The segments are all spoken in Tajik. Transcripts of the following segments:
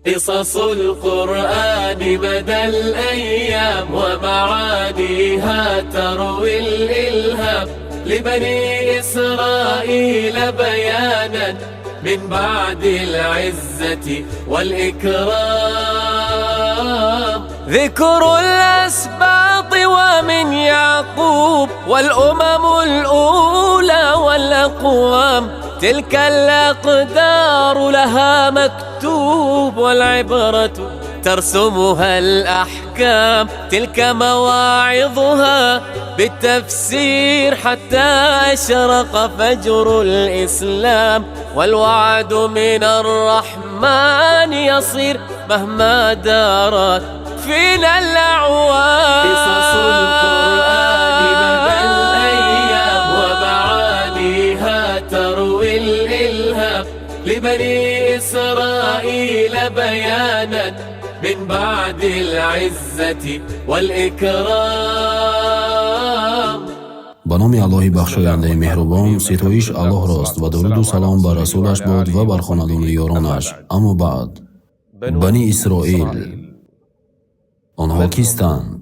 قصص القرآن مدى الأيام ومعانيها تروي الإلهام لبني إسرائيل بيانا من بعد العزة والإكرام. ذكر الأسباط ومن يعقوب والأمم الأولى والأقوام، تلك الأقدار لها مكتوب والعبرة ترسمها الأحكام، تلك مواعظها بالتفسير حتى أشرق فجر الإسلام، والوعد من الرحمن يصير مهما دارت فينا الأعوام. قصص القرآن مدى الأيام ومعانيها تروي الإلهام لبني إسرائيل بيانا من بعد العزة والإكرام. Ба номи Аллоҳи бахшояндаи меҳрубон. Ситоиш Аллоҳрост ва дуруду салом бар расулаш бод ва бар хонадону ёронаш. Аммо баъд, Бани Исроил, онҳо кистанд?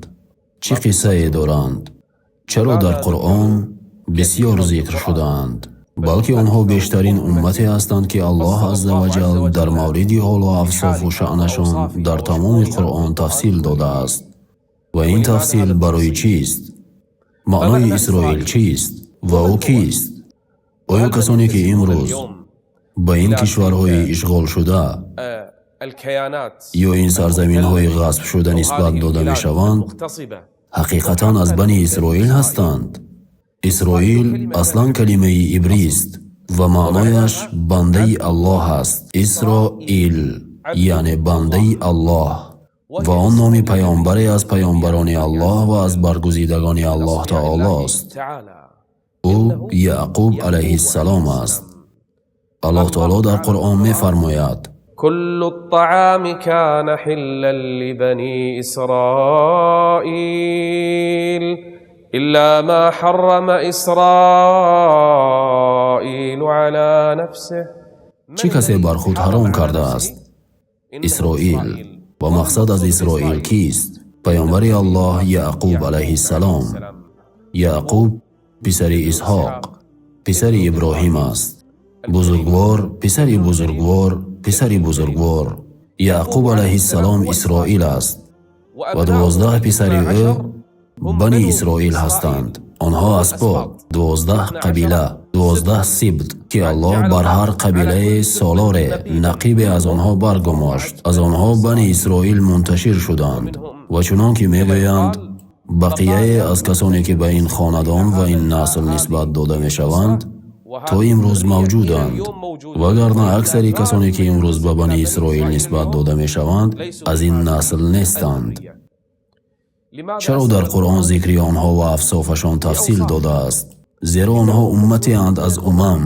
Чӣ қиссае доранд? Чаро дар Қуръон бисьёр зикр шудаанд, балки онҳо бештарин уммате ҳастанд, ки Аллоҳ азза ва ҷал дар мавриди ҳолу авсофу шаънашон дар тамоми Қуръон тафсил додааст? Ва ин тафсил барои чист? Маънои Исроил чист ва ӯ кист? Оё касоне ки имрӯз ба ин кишварҳои ишғолшуда ё ин сарзаминҳои ғасбшуда нисбат дода мешаванд, ҳақиқатан аз Бани Исроил ҳастанд? Исроил аслан калимаи ибрист ва маънояш бандаи Аллоҳ аст. Исроил, яъне бандаи Аллоҳ, ва он номи паёмбаре аз паёмбарони Аллоҳ ва аз баргузидагони Аллоҳ таолост. Ӯ Яъқуб алайҳиссалом аст. Аллоҳ таоло дар Қуръон мефармояд: كل الطعام كان حلا لبني إسرائيل إلا ما حرم إسرائيل على نفسه. Чӣ касе бар худ ҳаром кардааст? Исроил. Ва мақсад аз Исроил кист? Паёмбари Аллоҳ Яъқуб алайҳиссалом. Яъқуб писари Исҳоқ, писари Иброҳим аст, бузургвор, писари бузургвор, писари бузургвор. Яъқуб алайҳиссалом Исроил аст ва 12 писари ӯ Бани Исроил ҳастанд. Онҳо асбот, 12 қабила, 12 сибт, ки Аллоҳ бар ҳар қабилае солоре, нақибе аз онҳо баргумошт. Аз онҳо Бани Исроил мунташир шуданд ва чунон ки мегӯянд, бақияе аз касоне ки ба ин хонадон ва ин насл нисбат дода мешаванд, то имрӯз мавҷуданд, вагарна аксари касоне ки имрӯз ба Бани Исроил нисбат дода мешаванд, аз ин насл нестанд. Чаро дар Қуръон зикри онҳо ва авсофашон тафсил додааст? Зеро онҳо умматеанд аз умам,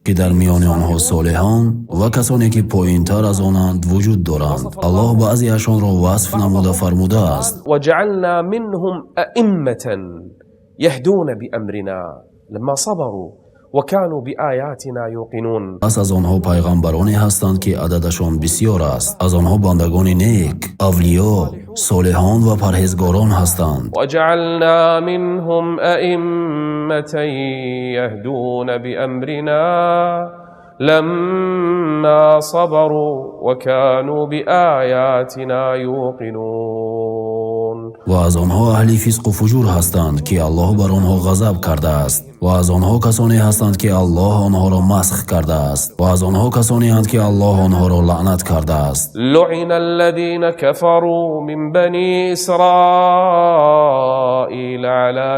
ки дар миёни онҳо солиҳон ва касоне ки поинтар аз онанд вуҷуд доранд. Аллоҳ баъзеашонро васф намуда фармудааст: وجعلنا منهم أئمة يهدون بأمرنا لما صبروا وكانوا بآياتنا يوقنون. Пас аз онҳо пайғамбароне ҳастанд, ки ададашон бисьёр аст. Аз онҳо бандагони нек, авлиё, солиҳон ва парҳезгорон ҳастанд. وجعلنا منهم أئمة يهدون بأمرنا لما صبروا وكانوا بآياتنا يوقنون. Ва аз онҳо аҳли фисқу фуҷур ҳастанд, ки Аллоҳ бар онҳо ғазаб кардааст. Ва аз онҳо касоне ҳастанд, ки Аллоҳ онҳоро масх кардааст. Ва аз онҳо касонеанд, ки Аллоҳ онҳоро лаънат кардааст. لعن الذين كفروا من بني إسرائيل على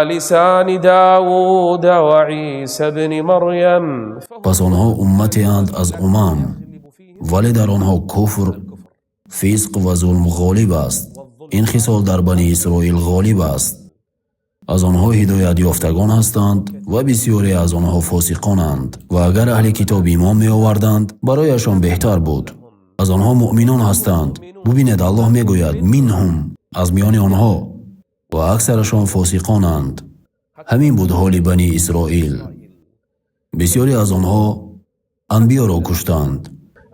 لسان داود وعيسى ابن مريم. Пас онҳо умматеанд аз умам, вале дар онҳо куфр, фисқ ва зулм ғолиб аст. Ин хисол дар Бани Исроил ғолиб аст. Аз онҳо ҳидоятёфтагон ҳастанд ва бисьёре аз онҳо фосиқонанд. Ва агар аҳли китоб имон меоварданд, барояшон беҳтар буд. Аз онҳо муъминон ҳастанд. Бубинед, Аллоҳ мегӯяд: минҳум, аз миёни онҳо, ва аксарашон фосиқонанд. Ҳамин буд ҳоли Бани Исроил. Бисьёре аз онҳо Анбиёро куштанд.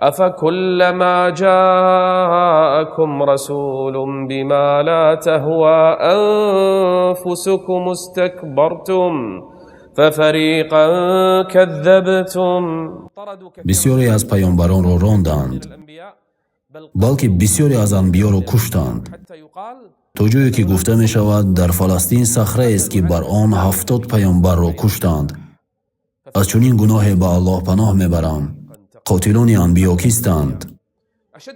أفكلما جاءكم رسول بما لا تهوى أنفسكم استكبرتم ففريقا كذبتم. Бисёре аз паёмбаронро ронданд, балки бисёре аз анбиёро куштанд, то ҷое ки гуфта мешавад, дар Фаластин сахраест, ки бар он 70 паёмбарро куштанд. Аз чунин гуноҳе ба Аллоҳ паноҳ мебарам. Қотилони анбиё кистанд?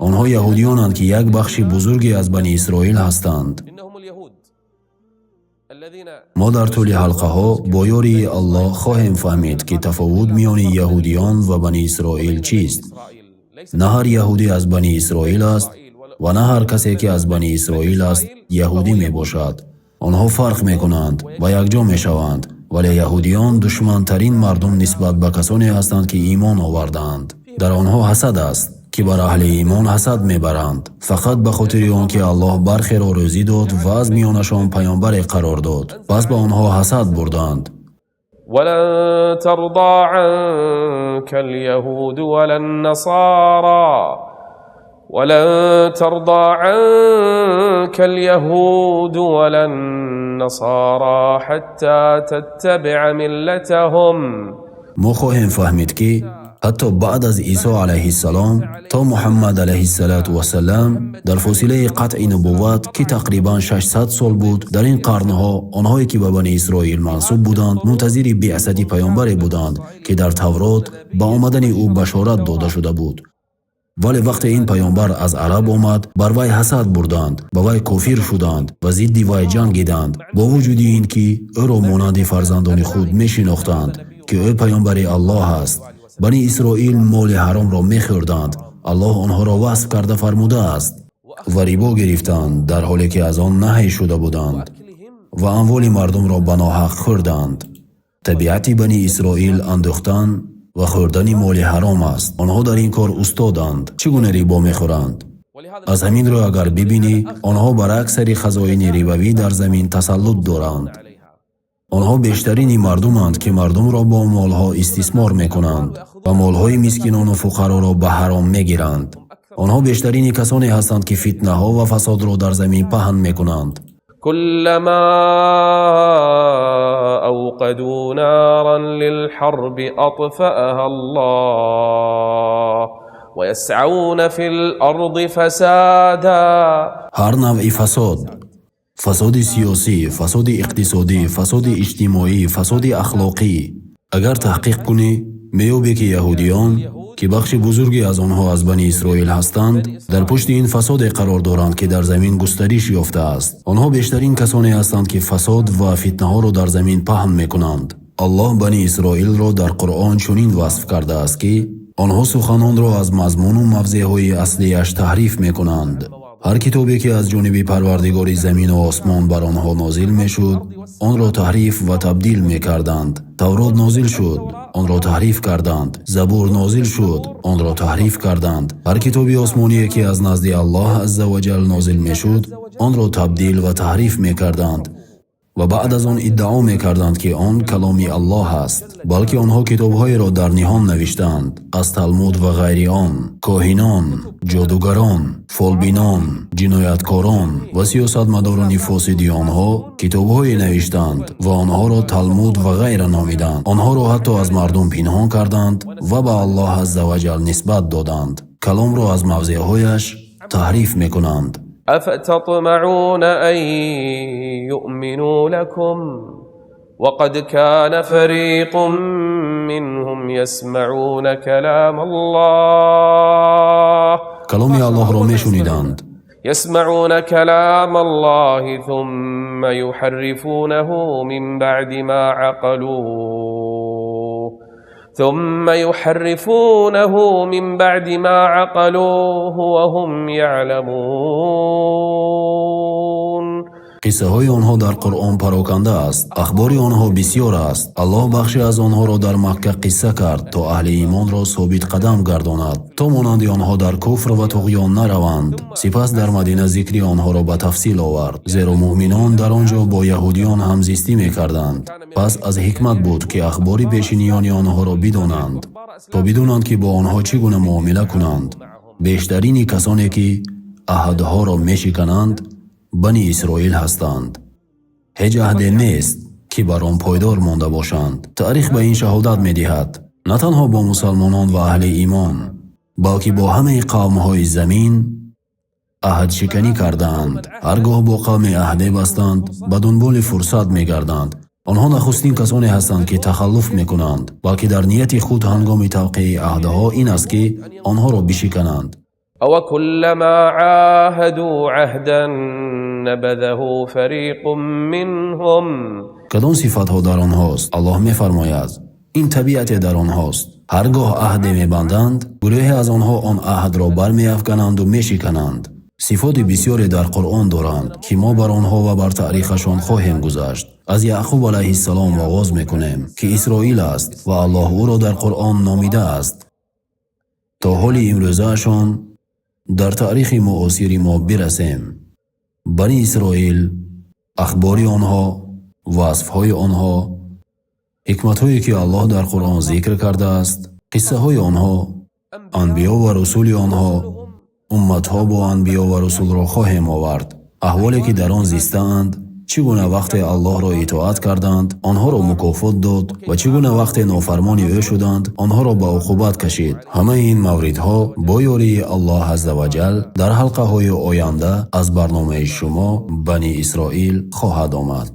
Онҳо яҳудиёнанд, ки як бахши бузурге аз Бани Исроил ҳастанд. Мо дар тӯли ҳалқаҳо бо ёрии Аллоҳ хоҳем фаҳмид, ки тафовут миёни яҳудиён ва Бани Исроил чист. На ҳар яҳудӣ аз Бани Исроил аст ва на ҳар касе, ки аз Бани Исроил аст, яҳудӣ мебошад. Онҳо фарқ мекунанд ва якҷо мешаванд, вале яҳудиён душмантарин мардум нисбат ба касоне ҳастанд, ки имон овардаанд. Дар онҳо ҳасад аст, ки бар аҳли имон ҳасад мебаранд, фақат ба хотири он ки Аллоҳ бархеро рӯзӣ дод ва аз миёнашон паёмбаре қарор дод, пас ба онҳо ҳасад бурданд. ولن ترضى عنك اليهود ولا النصارى ولن ترضى عنك اليهود ولا النصارى حتى تتبع ملتهم. Мо хоҳем фаҳмид, ки ҳатто баъд аз Исо алайҳиссалом то Муҳаммад алайҳиссалату вассалам, дар фосилаи қатъи нубувват, ки тақрибан 600 сол буд, дар ин қарнҳо онҳое, ки ба Бани Исроил мансуб буданд, мунтазири биъсати паёмбаре буданд, ки дар Таврот ба омадани ӯ башорат дода шуда буд. Вале вақте ин паёмбар аз араб омад, бар вай ҳасад бурданд, ба вай кофир шуданд ва зидди вай ҷангиданд, бо вуҷуди ин ки ӯро монанди фарзандони худ мешинохтанд, ки ӯ паёмбари Аллоҳ аст. Бани Исроил моли ҳаромро мехӯрданд. Аллоҳ онҳоро васф карда фармудааст: ва рибо гирифтанд, дар ҳоле ки аз он наҳй шуда буданд, ва амволи мардумро ба ноҳақ хӯрданд. Табиати Бани Исроил андӯхтан ва хӯрдани моли ҳаром аст. Онҳо дар ин кор устоданд. Чӣ гуна рибо мехӯранд? Аз ҳамин рӯ, агар бибинӣ, онҳо бар аксари хазоини рибавӣ дар замин тасаллут доранд. Онҳо бештарини мардуманд, ки мардумро бо молҳо истисмор мекунанд ва молҳои мискинону фуқароро ба ҳаром мегиранд. Онҳо бештарини касоне ҳастанд, ки фитнаҳо ва фасодро дар замин паҳн мекунанд. كلما أوقدوا نارا للحرب أطفأها الله ويسعون في الأرض فسادا. Ҳар навъи фасод: фасоди сиёсӣ, фасоди иқтисодӣ, фасоди иҷтимоӣ, фасоди ахлоқӣ. Агар таҳқиқ кунӣ, меёбӣ, ки яҳудиён, ки бахши бузурге аз онҳо аз Бани Исроил ҳастанд, дар пушти ин фасоде қарор доранд, ки дар замин густариш ёфтааст. Онҳо бештарин касоне ҳастанд, ки фасод ва фитнаҳоро дар замин паҳн мекунанд. Аллоҳ Бани Исроилро дар Қуръон чунин васф кардааст, ки онҳо суханонро аз мазмуну мавзеъҳои аслияш таҳриф мекунанд. Ҳар китобе, ки аз ҷониби Парвардигори замину осмон бар онҳо нозил мешуд, онро таҳриф ва табдил мекарданд. Таврот нозил шуд, онро таҳриф карданд. Забур нозил шуд, онро таҳриф карданд. Ҳар китоби осмоние, ки аз назди Аллоҳ азза ва ҷал нозил мешуд, онро табдил ва таҳриф мекарданд ва баъд аз он иддао мекарданд, ки он каломи Аллоҳ аст. Балки онҳо китобҳоеро дар ниҳон навиштаанд, аз Талмуд ва ғайри он. Коҳинон, ҷодугарон, фолбинон, ҷинояткорон ва сиёсатмадорони фосиди онҳо китобҳое навиштанд ва онҳоро Талмуд ва ғайра номиданд. Онҳоро ҳатто аз мардум пинҳон карданд ва ба Аллоҳ азза ва ҷал нисбат доданд. Каломро аз мавзеъҳояш таҳриф мекунанд. أفتطمعون أن يؤمنوا لكم وقد كان فريق منهم يسمعون كلام الله. Каломи Аллоҳро мешуниданд. يسمعون كلام الله ثم يحرفونه من بعد ما عقلوه ثم يحرفونه من بعد ما عقلوه وهم يعلمون. Қиссаҳои онҳо дар Қуръон пароканда аст, ахбори онҳо бисёр аст. Аллоҳ бахше аз онҳоро дар Макка қисса кард, то аҳли имонро собитқадам гардонад, то монанди онҳо дар куфр ва туғён нараванд. Сипас дар Мадина зикри онҳоро ба тафсил овард, зеро муъминон дар он ҷо бо яҳудиён ҳамзистӣ мекарданд. Пас аз ҳикмат буд, ки ахбори пешиниёни онҳоро бидонанд, то бидонанд, ки бо онҳо чӣ гуна муомила кунанд. Бештарини касоне, ки аҳдҳоро мешикананд, Бани Исроил ҳастанд. Ҳеҷ аҳде нест, ки бар он пойдор монда бошанд. Таърих ба ин шаҳодат медиҳад. На танҳо бо мусалмонон ва аҳли имон, балки бо ҳамаи қавмҳои замин аҳдшиканӣ кардаанд. Ҳар гоҳ бо қавме аҳде бастанд, ба дунболи фурсат мегарданд. Онҳо нахустин касоне ҳастанд, ки тахаллуф мекунанд, балки дар нияти худ ҳангоми тавқеи аҳдҳо ин аст, ки онҳоро бишикананд. أوكلما عاهدوا عهدا نبذه فريق منهم. Кадом сифатҳо дар онҳост? Аллоҳ мефармояд: ин табиате дар онҳост. Ҳар гоҳ аҳде мебанданд, гурӯҳе аз онҳо он аҳдро бармеафкананду мешикананд. Сифоти бисёре дар Қуръон доранд, ки мо бар онҳо ва бар таърихашон хоҳем гузашт. Аз Яъқуб алайҳиссалом оғоз мекунем, ки Исроил аст ва Аллоҳ ӯро дар Қуръон номидааст, то ҳоли имрӯзаашон дар таърихи муосири мо бирасем. Бани Исроил, ахбори онҳо, васфҳои онҳо, ҳикматҳое, ки Аллоҳ дар Қуръон зикр кардааст, қиссаҳои онҳо, анбиё ва русули онҳо, умматҳо бо анбиё ва русулро хоҳем овард. Аҳволе, ки дар он зистаанд, чӣ гуна вақте Аллоҳро итоат карданд, онҳоро мукофот дод ва чӣ гуна вақте нофармони ӯ шуданд, онҳоро ба уқубат кашид. Ҳамаи ин мавридҳо бо ёрии Аллоҳ азза ва ҷал дар ҳалқаҳои оянда аз барномаи шумо Бани Исроил хоҳад омад.